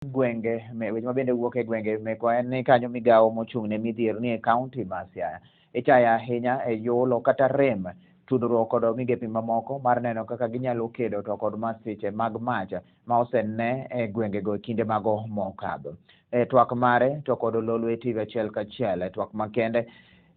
Gwenge weche mabende wuok e gwenge mekwa en ni kanyo migawo mochung' ne midhier ni e kaunti ma Siaya ichayo ahinya e yulo kata rem tudruok kod migepe mamoko mar neno kaka ginyalo kedo to kod masiche mag mach ma osene e gwengego e kinde mago mokadho. E twak mare to kod Lolwe TV achiel kachiel e twak makende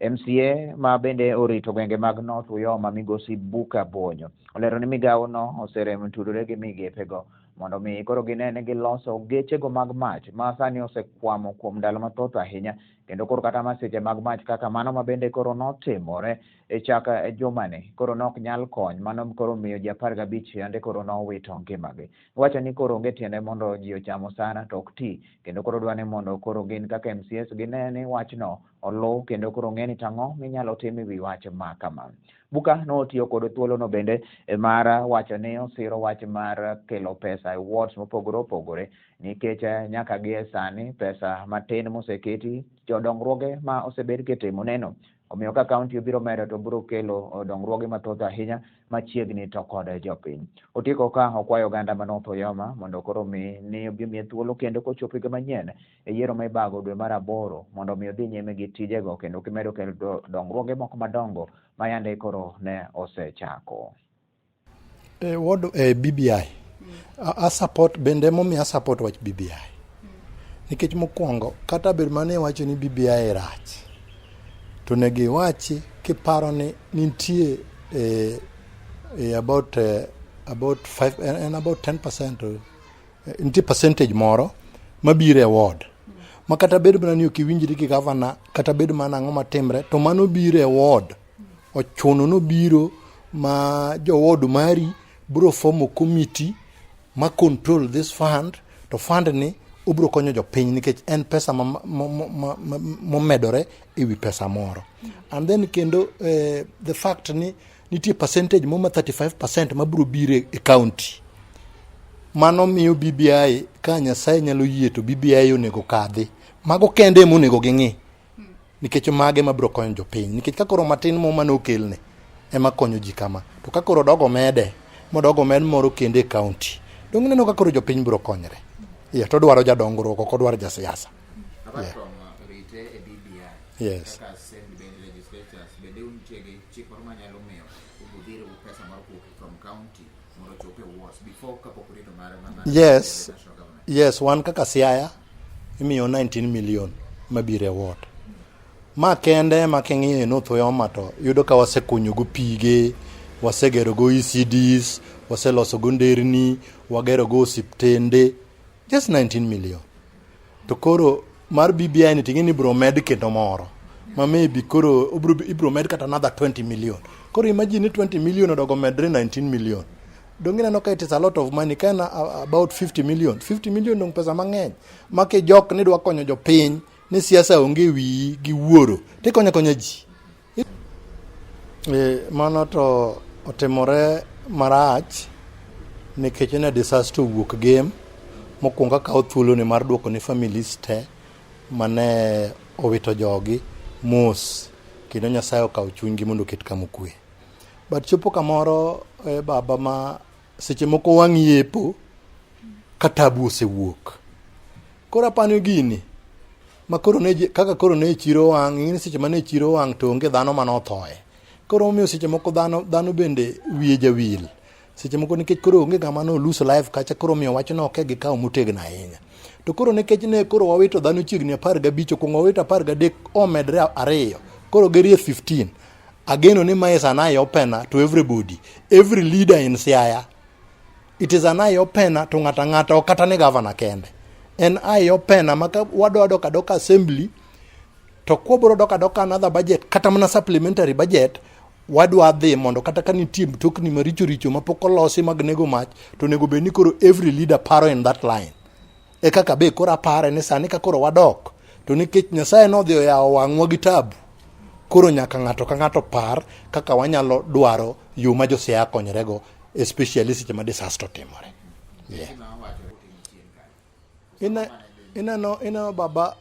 MCA ma bende orito gwenge mag North Uyoma migosi Buka Bonyo olero ni migawo no oserem tudore gi migepego mondo mi koro gine ni giloso gechego mag mach ma sani osekwamo kuom ndalo mathoth ahinya kendo koro kata masiche mag mach kaka mano ma bende koro notimore e chak jumani koro nok nyal kony mano koro miyo ji 15 yande koro nowito ngimagi. Wacho ni koro onge tiende mondo ji ocham osara to ok ti kendo koro dwa ni mondo koro gin kaka MCAs gine ni wachno oluw kendo koro ng'e ni tang'o minyalo tim e wi wach ma kama. Buka notiyo kod thuolono bende mar wacho ni osiro wach mar kelo pesa e wards mopogore opogore nikech nyaka gi e sani pesa matin moseketi jodongruoge ma osebed kitimo neno. Omiyo ka kaunti obiro medo to biro kelo dongruoge mathoth ahinya machiegni to kod jopiny. Otieko ka okwayo oganda ma North Uyoma mondo koro mi ni obi omiye thuolo kendo kochopo higa manyien e yiero ma ibago dwe mar aboro mondo mi odhi nyime gi tijego kendo kimedo kelo dongruoge moko madongo ma yande koro ne osechako. E, ward, e, BBI a support bende emomiyo a support wach BBI nikech mokwongo kata bed mane iwacho ni BBI rach to onego iwachi kiparo ni nitie e, e about five, en about 10% nitie percentage moro mabiro e ward ma kata bed mana ni ok iwinjri gi gavana kata bed mana ang'o matimre to mano biro e ward ochuno nobiro ma jo ward mari biro formo committee ma control this fund to fund ni obiro konyo jopiny nikech en pesa momedore e wi pesa moro and then kendo the fact ni nitie percentage mo ma 35% mabiro biro e county mano miyo BBI ka Nyasaye nyalo yie to BBI onego kadhi mago kende ema onego ging'i nikech mage mabiro konyo jopiny nikech ka koro matin mo mane okelne ema konyo ji kama to ka koro dogo mede modogo med moro kendo e county dong ineno ka koro jopiny biro konyre yeah, to dwaro jadongruok ok odwar jasiasa. Apart from rite e BBI, kaka assembly bende legislatures, bende untie gi chik moro manyalo miyo ubudhir pesa moro kowuok from county mondo ochop e wards before kapok urito mar national government? Yes, wan kaka Siaya imiyo 19 million mabiro e ward. Ma kende ema king'iyo e North Uyoma to yudo ka wasekunyo go pige, wasegero go ECDs, waseloso go nderni, wagero go osiptende, just 19 million. To koro mar BBI ni ting'e ni ibiro med kendo moro ma maybe koro ibiro med kata another 20 million. Koro imagine ni 20 million odogo medre 19 million. Dong ineno ka it is a lot of money ka en about 50 million. 50 million dong pesa mang'eny ma kijok ni dwa konyo jopiny ni siasa onge wiyi gi wuoro tikonyo akonya ji. E, mano to otimore marach nikech ne disaster owuok game mokwongo akawo thuoloni mar duoko ne families te mane owito jogi mos kendo Nyasaye okawo chunygi mondo oket kama okwe. But chopo kamoro baba ma seche moko wang' yepo ka tabu osewuok. Koro apani gini ma koro ne kaka koro ne chiro wang' ing'e ni seche mane chiro wang' to onge dhano mane othoe. Koro omiyo seche moko dhano bende wiye jawil. Seche moko nikech koro onge ng'ama no lose life kacha koro omiyo wachno ok gikawo motegno ahinya. To koro nikech ne koro wawito dhano chiegni 15 okuongo wawito 13 omedre 2 koro girie 15. Ageno ni mae is an eye opener to everybody, every leader in Siaya. It is an eye opener to ng'ato ang'ata ok kata ne governor kende. En eye opener ma ka wadwa dok adoka assembly to kwabiro dok adoka another budget kata mana supplementary budget wadwa dhi mondo kata ka nitie mtokni maricho richo mapok olosi mag nego mach to onego bed ni koro every leader paro in that line. E kaka be koro apare ni sani ka koro wadok to nikech Nyasaye nodhi oyawo wang'wa gi tabu koro nyaka ng'ato ka ng'ato par kaka wanyalo dwaro yo ma jo Siaya konyorego especially seche ma disaster otimore. Yeah. Ineno baba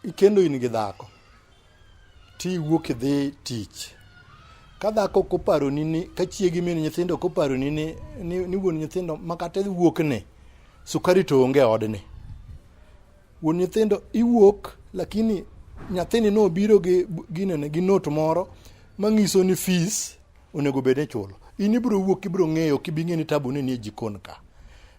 ikendo in gi dhako tiwuok idhi tich ka dhako ok oparoni ni ka chiegi min nyithindo ok oparoni ni wuon nyithindo ma kata wuokne sukari to onge e odni. Wuon nyithindo iwuok lakini nyathini nobiro gi ginene gi note moro manyiso ni fees onego bed ni ichulo. In ibiro wuok ibiro ng'eyo ok ibi ng'e ni tabu ni nie jikon ka.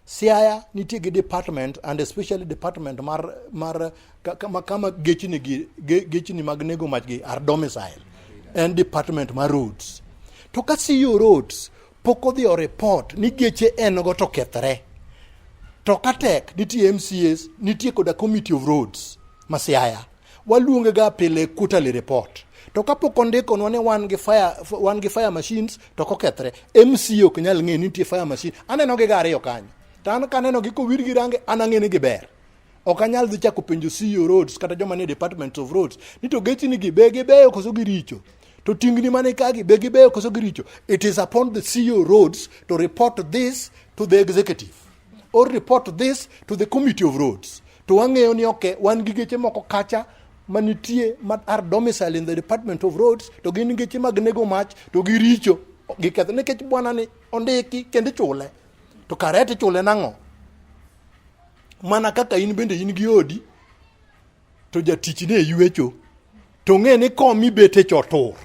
Siaya nitie gi department and especially department mar mar kama, kama gechni gi gechni mag nego mach gi are domicile en department mar roads. To ka CEO roads pok odhi o report ni geche en go to kethre. To ka tek nitie MCAs, nitie koda committee of roads ma Siaya. Waluonge ga pile quarterly report. To kapok ondikonwa ni wan gi fire, wan gi fire machines to kokethre, MCA ok nyal ng'e ni nitie fire machine. Aneno gi ga ariyo kanyo. To an kaneno gi kowir gi range, an ang'e ni giber. Ok anyal dhi chako penjo CEO roads kata joma nie department of roads ni to gechni gi be gibeyo koso giricho. To tingni mane kagi be gibeyo koso giricho. It is upon the CEO roads to report this to the executive or report this to the committee of roads. To wang'eyo ni okay, wan gi geche moko kacha manitie ma are domiciled in the department of roads to gin geche mag nego mach to giricho giketho nikech bwana ni ondiki kendo ichule to kare to ichule nang'o mana kaka in bende in gi odi to jatich ne ywecho to ng'e ni kom mibete cha otur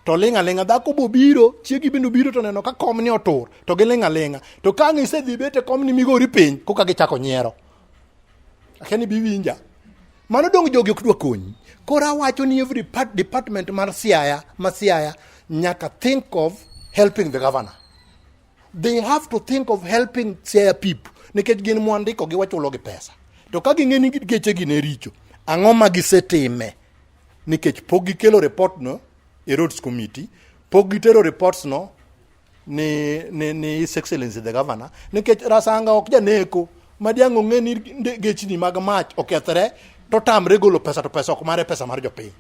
to ling' aling'a dhako bobiro chiegi bende obiro to neno ka kom ni otur to giling' aling'a to ka ang' isedhi bet e komni migori piny koka gichako nyiero akia ni biwinja mano dong jogi ok dwa konyi koro awacho ni every part, department mar Siaya ma Siaya nyaka think of helping the governor they have to think of helping Siaya people nikech gin mwandiko gi wachulo gi pesa to ka ging'e ni gechegi ne richo ang'o ma gisetime nikech pok gikelo report no e roads committee pok gitero reports no ni, ni, ni His Excellency the Governor nikech Rasanga ok janeko madiang' ong'e ni gechni mag mach okethre to tamre golo pesa to pesa ok mare pesa mar jopiny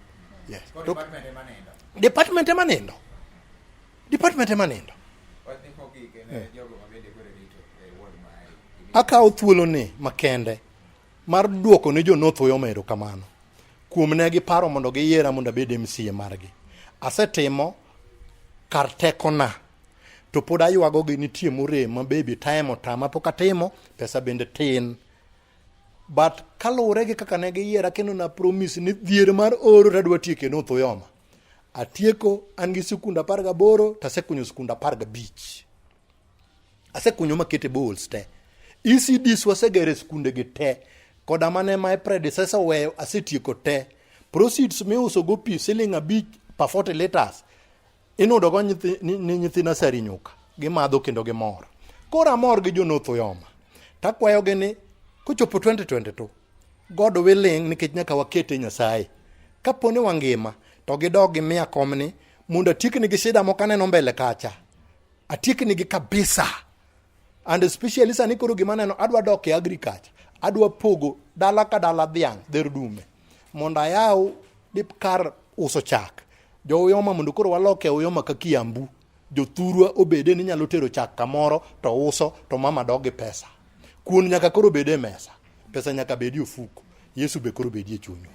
yes. Koro To, department ema nindo. department ema nindo department ema nindo Wachni mogik en jogo ma bende koro rito e ward mari. akawo thuoloni makende mar duoko ne jo North Uyoma erokamano kuom ne giparo mondo giyiera mondo abed MCA margi. Asetimo kar tekona to pod aywagogi nitie morem ma baby time otama pok atimo pesa bende tin but kaluwore gi kaka ne giyiera kendo na promise ni dhier mar oro tadwa tieko e North Uyoma atieko an gi sikunde 18 to asekunyo sikunde 15 asekunyo makete boreholes te ECDs wasegero e skunde gi te koda mane my predecessor oweyo asetieko te proceeds miuso go pi siling 5 per 40 liters inudo go nyithi, ni, ni nyithi nasari nyuka gimadho kendo gimor koro amor gi jo North Uyoma takwayogi ni kochopo 2022 God willing nikech nyaka wakete Nyasaye kapo ni wangima to gidog gimiya komni mondo atieknigi shida moko aneno mbele kacha atieknigi kabisa and especially sani koro gima aneno adwa dok e agriculture adwa pogo dala ka dala dhiang' dher dume mondo ayaw dip kar uso chak jo Uyoma mondo koro waloke Uyoma ka Kiambu jothurwa obede ni nyalo tero chak kamoro to uso to mama dok gi pesa kuon nyaka koro bede e mesa pesa nyaka bedi e ofuko Yesu be koro bedi e chunywa.